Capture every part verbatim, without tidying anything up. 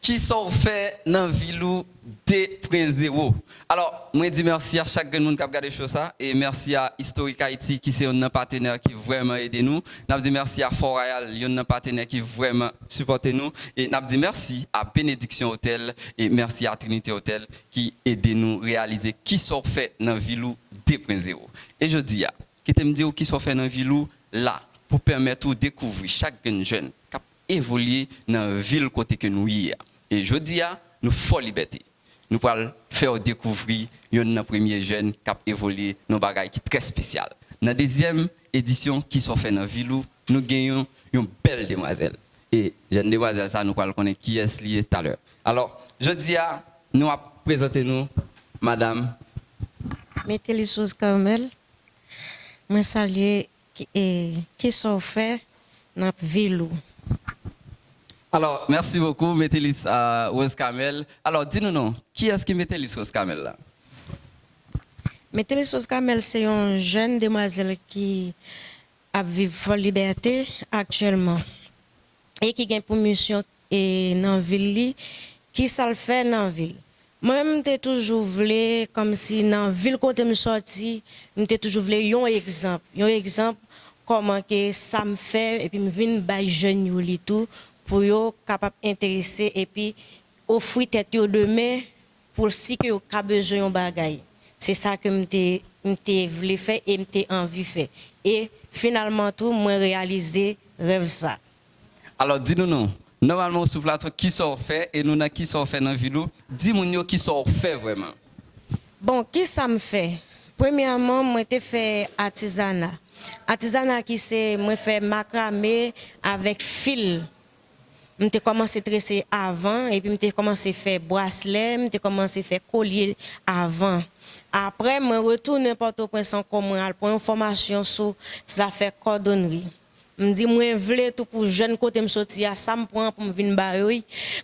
Kisa w fè nan vil ou de pwen zewo? Alò, mwen di mèsi a chak grenn moun k ap gade show sa, e mèsi a Historic Haiti ki se youn nan patenè ki vrèman ede nou. N ap di mèsi a Fort Royal, youn nan patenè ki vrèman sipòte nou, e n ap di mèsi a Benediction Hotel, e mèsi a Trinité Hotel ki ede nou reyalize kisa w fè nan vil ou de pwen zewo. E jodi a, kite m di w kisa w fè nan vil ou la pou pèmèt ou dekouvri chak grenn jèn k ap evolye nan vil kote ke nou ye a. E jodi a, nou Fò Libète. Nou pral fè w dekouvri youn nan premye jèn k ap evolye nan yon bagay ki trè espesyal. Nan dezyèm edisyon Kisa w fè nan vil ou, nou gen yon, yon bèl demwazèl. E jèn demwazèl sa, nou pral konnen kiyès li ye talè. Alò, jodi a, nou ap prezante nou madanm Metelis Rose Carmel. Mwen salye ki, e, kisa w fè nan vil ou. Alò, mèsi bokou, Metelis, ah, Rose Carmel. Alò, di nou non, kiyès ki Metelis Rose Carmel la? Metelis Rose Carmel se yon jèn demwazèl ki ap viv Fò Libète aktyèlman e ki gen pou misyon, e, nan vil li, kisa l fè nan vil. Mwen menm, m te toujou vle, kòmsi nan vil kote m sòti, m te toujou vle yon egzanp, yon egzanp kòman ke sa m fè, epi m vin bay jèn yo li tou, pou yo kapab enterese, epi ofri tèt yo demen, pou si ke yo ka bezwen yon bagay. Se sa ke m te, m te vle fè e m te anvi fè. E finalman tou, mwen reyalize rèv sa. Alò, di nou non. Nòmalman, ou sou plato, kisa w fè? E nou nan kisa w fè nan vil ou? Di moun yo kisa w fè vrèman. Bon, kisa m fè? Premyèman, mwen te fè atizana. Atizana ki se, mwen fè makrame avèk fil. M te kòmanse trese avan, epi m te kòmanse fè braslè, m te kòmanse fè kolye avan. Apre, mwen retounen Pòtoprens ankò, mwen al pran yon fòmasyon sou zafè kòdonnri. M di mwen vle tou pou jèn kote m soti a, sa m pran pou m vin ba yo,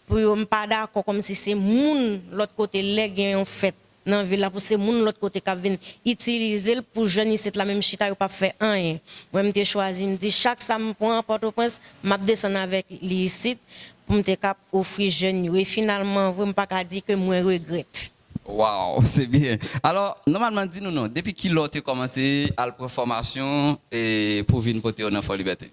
pou yo, m pa dakò kòmsi se moun lòt kote lè gen yon fèt nan vil la, pou se moun lòt kote k ap vin itilize l, pou jèn isit la menm chita, yo p ap fè anyen. Mwen, m te chwazi, m di chak sa m pran Pòtoprens, m ap desann avèk li isit, pou m te kab ofri jèn yo. E finalman, vre, m pa ka di ke mwen regrèt. Waw, se byen. Alò, nòmalman, di nou non, depi kilè w te kòmanse al pran fòmasyon e pou vin pote yo nan Fò Libète?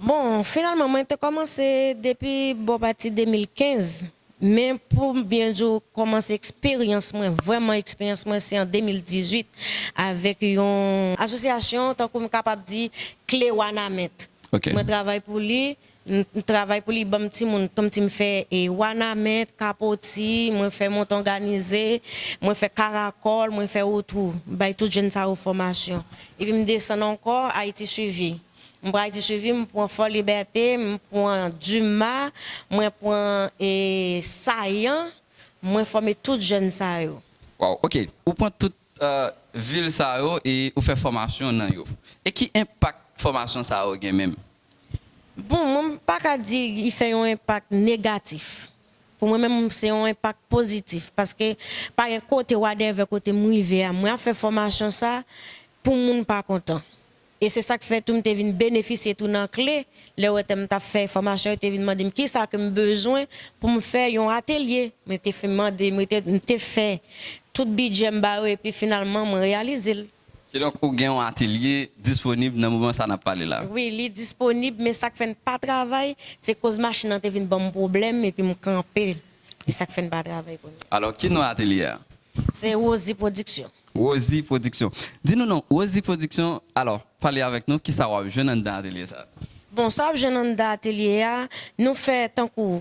Bon, finalman, mwen te kòmanse depi bò pati de mil kenz, men pou m byen di w, kòmanse eksperyans mwen, vrèman eksperyans mwen, se an de mil dizuit avèk yon asosyasyon, tankou m kapab di, Kle Wanament. Ok. Mwen travay pou li, m, m travay pou li, ban m timoun, tanm ti m fè, e, wanament, kapoti, mwen fè mont òganize, mwen fè karakòl, mwen fè wotou, bay tout jèn sa yo fòmasyon. Epi m desann ankò, Ayiti Swivi. M pran Ayiti Swivi, m pran Fò Libète, m pran Dima, mwen pran, e, Sayan, mwen fòme tout jèn sa yo. Waw, ok. Ou pran tout, euh, vil sa yo e ou fè fòmasyon nan yo. E ki enpak fòmasyon sa yo gen menm? Bon, mwen m pa ka di li fè yon enpak negatif. Pou mwen menm, se yon enpak pozitif. Paske pa gen kote, whatever kote m rive a, mwen ap fè fòmasyon sa pou moun pa kontan. E se sa k fè tou m te vin benefisye tou nan Kle. Lè yo wè m t ap fè fòmasyon, yo te vin mande m kisa ke m bezwen pou m fè yon atelye. Mwen te fè mande, mwen te, m te fè tout bidjè m ba yo, epi finalman, mwen reyalize l. Kidonk, ou gen yon atelye disponib nan moman sa n ap pale la? Wi, li disponib, men sa k fè n pa travay, se koz machin nan te vin ban m pwoblèm, epi m kanpe. E sa k fè n pa travay kounye a. Alò, ki non atelye a? Se Rosie Production. Rosie Production. Di nou non, Rosie Production, alò, pale avèk nou, kisa w ap jwenn anndan atelye sa? Bon, sa w ap jwenn anndan atelye a, nou fè tankou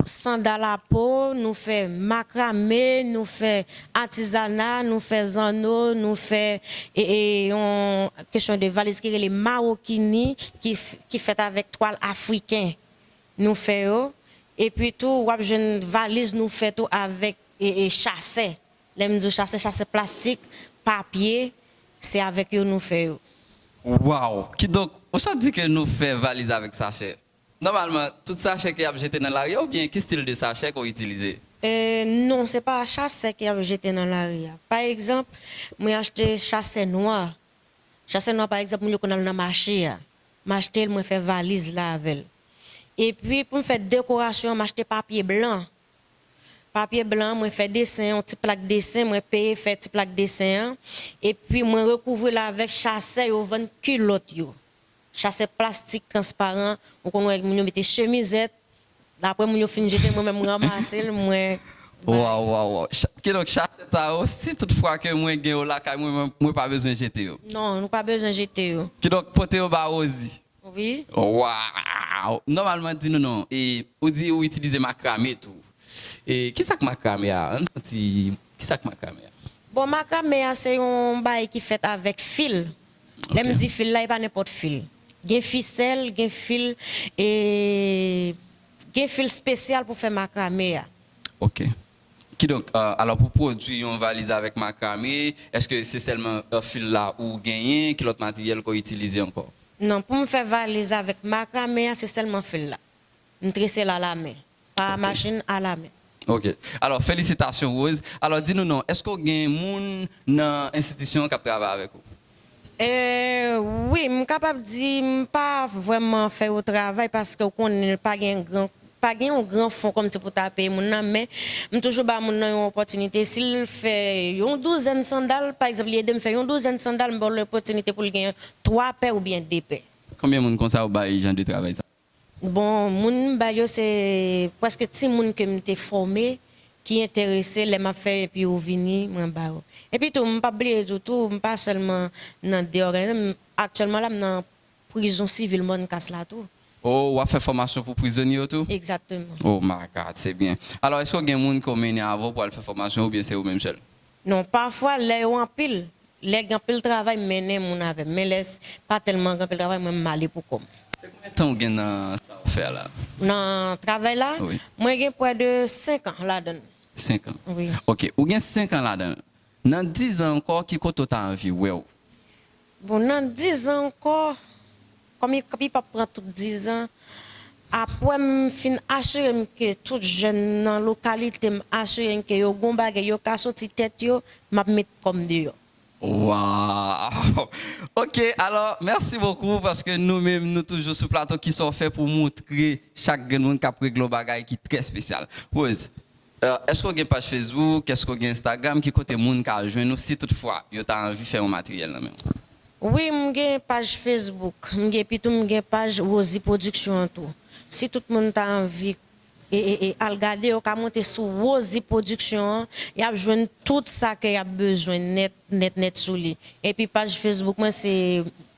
sandal a po, nou fè makrame, nou fè atizana, nou fè zanno, nou fè, e, e, yon kesyon de valiz ki rele mawokini, ki f-, ki fèt avèk twal afriken. Nou fè yo. Epi tou, w ap jwenn valiz nou fè tou avèk, e, e, chasè. Lè m di w chasè, chasè plastik, papye, se avèk yo nou fè yo. Waw! Kidonk, ou sot di ke nou fè valiz avèk sachè. Nòmalman, tout sachè ke y ap jete nan lari a, oubyen ki stil de sachè ke w itilize? E, non, se pa sachè ke y ap jete nan lari a. Pa egzanp, mwen achte sachè nwa. Sachè nwa, pa egzanp, moun yo konn al nan mache a. M achte l, mwen fè valiz la avè l. Epi pou m fè dekorasyon an, m achte papye blan. Papye blan, mwen fè desen, yon ti plak desen, mwen peye fè ti plak desen an. Epi mwen rekouvri l avèk chasè yo vann kilòt yo. Chasè plastik transparan, ou konn wè moun yo mete chemizèt. Apre moun yo fin jete, mwen menm m ranmase l, mwen bay. Waw, waw, waw. Cha- Kidonk, chasè sa yo, si tout fwa ke mwen gen yo lakay mwen, mwen, mwen pa bezwen jete yo. Non, nou pa bezwen jete yo. Kidonk, pote yo ba Rosie. Wi. Waw! Nòmalman, di nou non. E, ou di ou itilize makrame tou. E, kisa k makrame a? Ann fè ti, kisa k makrame a? Bon, makrame a se yon bagay ki fèt avèk fil. Lè m Ok. di fil la, e pa nenpòt fil. Gen fisèl, gen fil, e gen fil espesyal pou fè makrame a. Ok. Kidonk, euh, alò pou pwodui yon valiz avèk makrame, èske se sèlman, euh, fil la ou genyen? Ki lòt materyèl ke w itilize ankò? Non, pou m fè valiz avèk makrame a, se sèlman fil la. M trese l alamen. Pa Ok. machin, alamen. Ok. Alò, felisitasyon, Rose. Alò, di nou non, èske w gen moun nan enstitisyon an k ap travay avèk ou? E, wi, m kapab di m pa vrèman fè yo travay paske w konnen pa gen gran, pa gen yon gran fon kòmsi pou ta peye moun nan, men m toujou ba moun nan yon opòtinite. Si l fè yon douzèn sandal, pa egzanp, li ede m fè yon douzèn sandal, m ba l opòtinite pou l gen twa pè oubyen de pè. Konbyen moun konsa ou bay jan de travay sa? Bon, moun m ba yo se prèske timoun ke m te fòme, ki enterese, lè m ap fè epi yo vini, mwen ba yo. Epi tou, m p ap bliye di w tou, m pa sèlman nan de òganizasyon, m, aktyèlman la, m nan prizon sivil Mòn Kas la tou. Oh, w ap fè fòmasyon pou prizonye yo tou? Egzakteman. Oh my God, se byen. Alò, èske w gen moun ke w mennen avè w pou al fè fòmasyon oubyen se ou menm sèl? Non, pafwa, lè yo anpil, lè gen anpil travay, m mennen moun avè m. Men lè s- pa tèlman gen anpil travay, mwen, m ale pou kò m. Se konbyen tan w gen nan sa w fè a la? Nan travay la, Wi. mwen gen prè de senk an ladan l. Senk an? Wi. Ok, ou gen senk an ladan l. Nan diz an ankò, ki kote w ta anvi wè w? Bon, nan diz an ankò, kòm li p ap pran tout diz an, apre m fin asire m ke tout jèn nan lokalite m asire m ke yo gon bagay yo ka soti tèt yo, m ap met kò m deyò. Waw! Ok, alò, mèsi bokou paske nou menm nou toujou sou plato. Kisa w fè pou montre chak grenn moun k ap regle yon bagay ki trè espesyal? Rose, euh, èske w gen paj Facebook? Èske w gen Instagram? Ki kote moun ka jwenn ou si toutfwa yo ta anvi fè yon materyèl nan men w? Wi, m gen paj Facebook. M gen, epi tou m gen paj Rosie Production an tou. Si tout moun ta anvi e, e, e, al gade, yo ka monte sou Rosie Production an, y ap jwenn tout sa ke y ap bezwen nèt, nèt, nèt sou li. Epi paj Facebook mwen se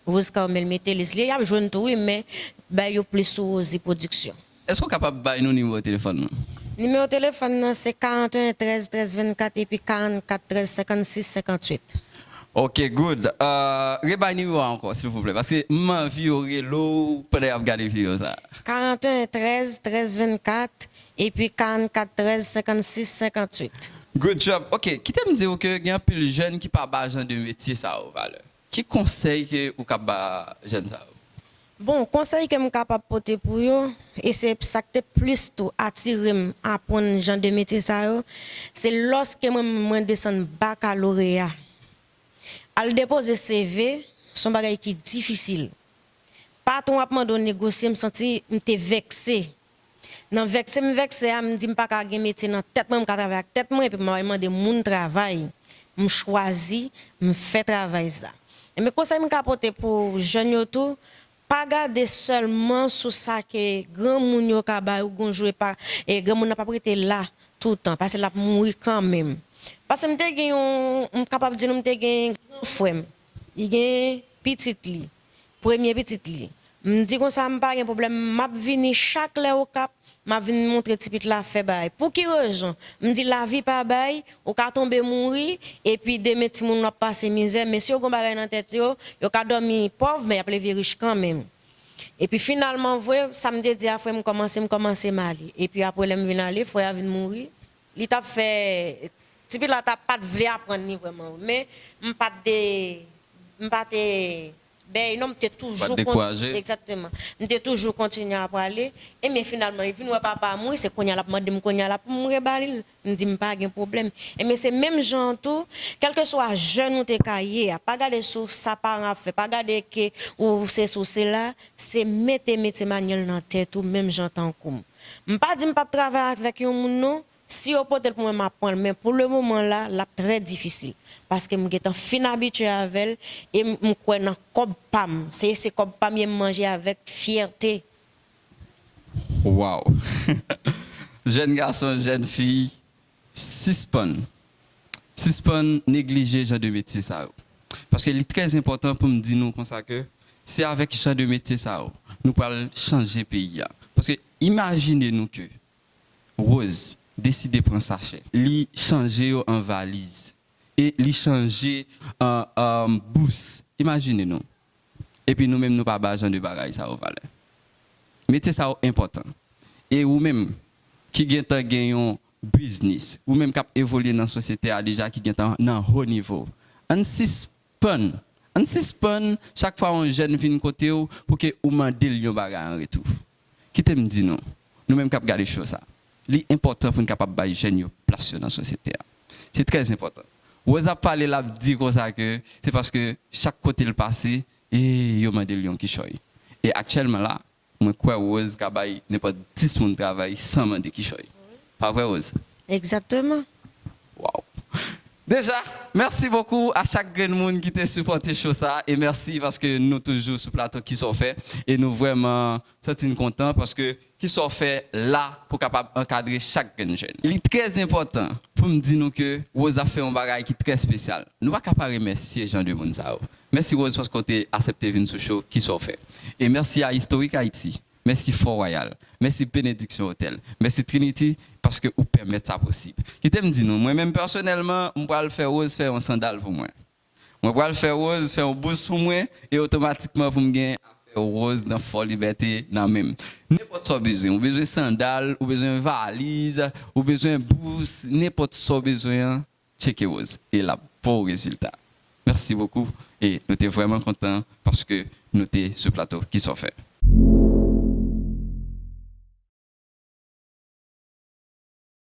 Rose Carmel Metelis li ye, y ap jwenn tou wi, men bay yo plis sou Rosie Production. Èske w kapab bay nou nimewo telefòn nou? Nimewo telefòn nan se karant e en trèz trèz vennkat epi karannkat trèz senkannsis senkannwit. Ok, good. Euh, rebay nimewo a ankò, silvouplè, paske m anvi yo rele w pandan y ap gade videyo sa a. Karant e en trèz trèz vennkat epi karannkat trèz senkannsis senkannwit. Good job. Ok, kite m di w ke gen anpil jèn ki pa ba jan de metye sa yo valè. Ki konsèy ke ou ka ba jèn sa yo? Bon, konsèy ke m kapab pote pou yo, e se sa k te plis tou atire m aprann jan de metye sa yo, se lòske mwen, mwen desann bakaloreya. Al depoze C V, se yon bagay ki difisil. Patwon ap mande w negosye, m santi m te vèkse. Nan vèkse m vèkse a, m di m pa ka gen metye nan tèt mwen, m ka travay ak tèt mwen, epi m al mande moun travay. M chwazi, m fè travay sa. Enben, konsèy m ka pote pou jèn yo tou, pa gade sèlman sou sa ke granmoun yo ka bay ou gon jou, e pa, e granmoun nan p ap rete la toutan, paske l ap mouri kanmenm. Paske m te gen yon, m kapab di nou m te gen gran frè m, li gen pitit li, premye pitit li. M di konsa, m pa gen pwoblèm, m ap vini chak lè Okap, m ap vin montre ti pitit la fè bagay. Pou ki rezon? M di lavi pa bay, ou ka tonbe mouri, epi demen timoun w ap pase mizè, men si yo gon bagay nan tèt yo, yo ka dòmi pòv, men y ap leve rich kanmenm. Epi finalman vre, sa m te di a frè m, kòmanse, m kòmanse m ale. Epi apre lè m vin ale, frè a vin mouri. Li t ap fè, ti pitit la t ap pa t vle aprann li vrèman, men m pa t de, m pa te bèy non, m te toujou kontinye. Egzakteman. M te toujou kontinye ap prale. Ebyen, finalman, li vin wè papa m, wi, se kounye a l ap mande m, kounye a la pou m reba li l. M di m pa gen pwoblèm. Ebyen, se menm jan an tou, kèlkeswa jèn ou te ka ye a, pa gade sou sa paran ap fè, pa gade ke ou sesi ou sela, se mete metye manyèl nan tèt ou, menm jan tankou m. M pa di m p ap travay avèk yon moun non, si yo pote l pou mwen, m ap pran l, men pou le moman la, l ap trè difisil. Paske m gentan fin abitye avè l, e m, m kwè nan kòb pa m. Se, se kòb pa m ye m manje avèk fyète. Waw. Jèn gason, jèn fi, sispann. Sispann neglije jan de metye sa yo. Paske li trè enpòtan pou m di nou konsa ke se avèk jan de metye sa yo nou pral chanje peyi a. Paske imajine nou ke Rose deside pran sachè. Li chanje yo an valiz. E li chanje an, an bous. Imajine nou. Epi nou menm nou pa ba jan de bagay sa yo valè. Metye sa yo enpòtan. E ou menm ki gentan gen yon biznis, ou menm k ap evolye nan sosyete a deja, ki gentan nan ho nivo, ann sispann, ann sispann chak fwa yon jèn vin kote w pou ke ou mande l yon bagay an retou. Kite m di nou, nou menm k ap gade show sa, li enpòtan pou n kapab bay jèn yo plas yo nan sosyete a. Se trè enpòtan. Rose ap pale, l ap di konsa ke se paske chak kote l pase, e yo mande l yon kichòy. E aktyèlman la, mwen kwè Rose ka bay nenpòt dis moun travay san mande kichòy. Pa vre, Rose? Egzakteman. Waw. Deja, mèsi bokou a chak grenn moun ki te sipòte show sa, e mèsi paske nou toujou sou plato Ki sa w fè, e nou vrèman santi n kontan paske Ki sa w fè la pou kapab ankadre chak grenn jèn. Li trè enpòtan pou m di nou ke Rose ap fè yon bagay ki trè espesyal. Nou pa ka pa remèsye jan de moun sa yo. Mèsi Rose paske w te aksepte vin sou show Ki sa w fè. E mèsi a Historic Haiti. Mèsi Fò Wayal. Mèsi Benediction Hotel. Mèsi Trinity paske ou pèmèt sa posib. Kite m di nou, mwen menm pèsonèlman, m pral fè Rose fè yon sandal pou mwen. Mwen pral fè Rose fè yon bous pou mwen e otomatikman pou m gen afè Rose nan Fò Libète nan men m. Nenpòt sa w bezwen. Ou bezwen sandal, ou bezwen valiz, ou bezwen bous, nenpòt sa w bezwen an, tcheke Rose e l ap ba w rezilta. Mèsi bokou e nou te vrèman kontan paske nou te sou plato Ki sa w fè.